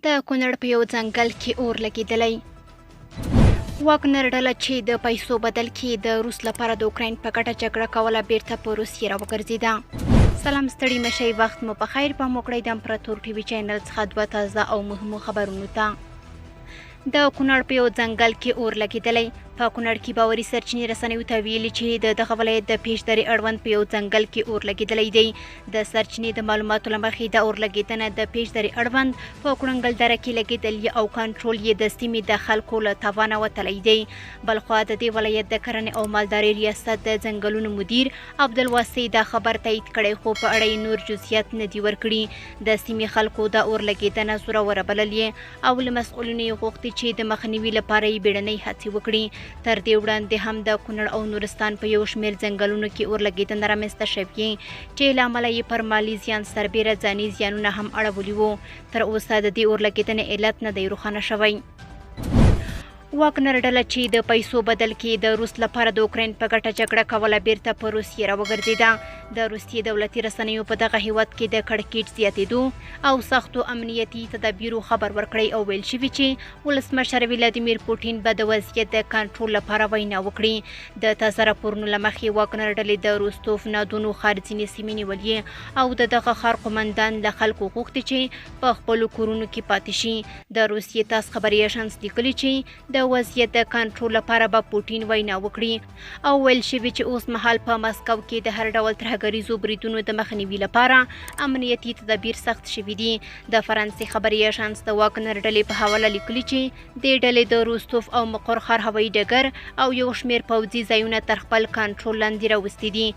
د کونړ په یو ځنګل کې اور لګېدلی. واګنر ډله چې د پیسو بدل کې د روس لپاره د اوکراین په ګټه جګړه کوله، بیرته په روسیې راوګرځېده. سلام، ستړي مشئ، وخت مو په خیر. پام وکړئ د امپراتور ټي وي چینل څخه دوه تازه او مهمو خبرونو ته. د کونړ په یو ځنګل کې اور لګېدلی. په کونړ کې باوري سرچینې رسنیو ته ویلي چې د دغه ولایت د پیش درې اړوند په یو ځنګل کې اور لګېدلی دی. د سرچینې د معلوماتو له مخې، د اور لګېدنه د پیش درې اړوند په کړنګل دره کې لګېدلی او کنټرول یې د سیمې د خلکو له توانه وتلی دی. بلخوا د دې ولایت د کرنې او مالدارۍ ریاست د ځنګلونو مدیر عبدالواسع دا خبر تایید کړی، خو په اړه یې نور جزئیات نه دي ورکړي. د سیمې خلکو دا اور لګېدنه زوروره بللې او له مسؤلینو یې غوښتي چې د مخنیوي لپاره یې بیړنۍ هڅې وکړي. تر دې وړاندې هم د کونړ او نورستان په یو شمېر ځنګلونو کې اورلګېدنه رامنځته شوې چې له امله یې پر مالي زیان سربېره ځاني زیانونه هم اړولي وو. تر اوسه د دې اورلګېدنې علت نه دی روښانه شوی. واګنر ډله چې د پیسو بدل کې د روس لپاره د اوکراین په ګټه جګړه کوله، بیرته په روسیې راوګرځېده. د روسیې دولتي رسنیو په دغه هیواد کې د کړکېچ زیاتېدو او سختو امنیتي تدابیرو خبر ورکړی او ویل شوي چې ولسمشر ولادیمیر پوتین به د وضعیت د کنټرول لپاره وینا وکړي. د تازه راپورونو له مخې، واګنر ډلې د روستوف نادونو ښار ځینې سیمې نیولې او د دغه ښار قومندان له خلکو غوښتي چې په خپلو کورونو کې پاتې شي. د روسیې تاس خبري اژانس لیکلي چې د وضعیت د کنټرول لپاره به پوتین وینا وکړي او ویل شوي چې اوس مهال په مسکو کې د هر ډول ترهګریزو بریدونو د مخنیوي لپاره امنیتي تدابیر سخت شوي دي. د فرانسې خبري اژانس د واګنر ډلې په حواله لیکلي چې دې ډلې د روستوف او مقر ښار هوایي ډګر او یو شمېر پوځي ځایونه تر خپل کنټرول لاندې راوستي دي.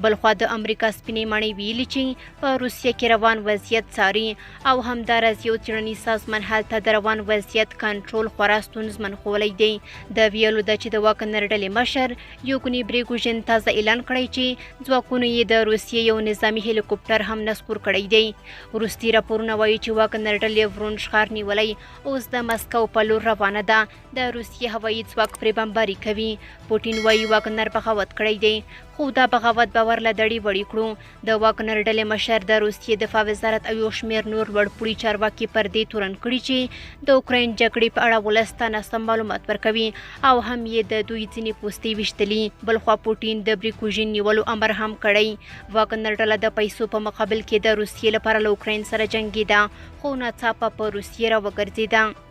بلخوا د امریکا سپینې ماڼۍ ویلي چې په روسیه کې روان وضعیت څاري او همداراز یو څېړنیز سازمان هلته د روان وضعیت کنټرول خورا ستونزمن ښوولی دی. د ویلو ده چې د واګنر ډلې مشر یوګني بریګوژین تازه اعلان کړی چې ځواکونو یې د روسیې یو نظامي هلیکوپټر هم نسکور کړی دی. وروستي راپورونه وایي چې واګنر ډلې ورونژ ښار نیولی، اوس د مسکو په لور روانه ده. د روسیې هوایي ځواک پرې بمباري کوي. پوتین وایي واګنر بغاوت کړی دی، خو دا بغاوت به ورله دړې وړې کړو. د واګنر ډلې مشر د روسیې دفاع وزارت او یو شمېر نور لوړپوړي چارواکي پر دې تورن کړي چې د اوکراین جګړې په اړه ولس ته ناسم معلومات ورکوي او هم یې د دوی ځینې پوستې ویشتلي. بلخوا پوتین د بریکوژین نیولو امر هم کړی. واګنر ډله د پیسو په مقابل کې د روسیې لپاره له اوکراین سره جنګېده، خو ناڅاپه په روسیې راوګرځېده.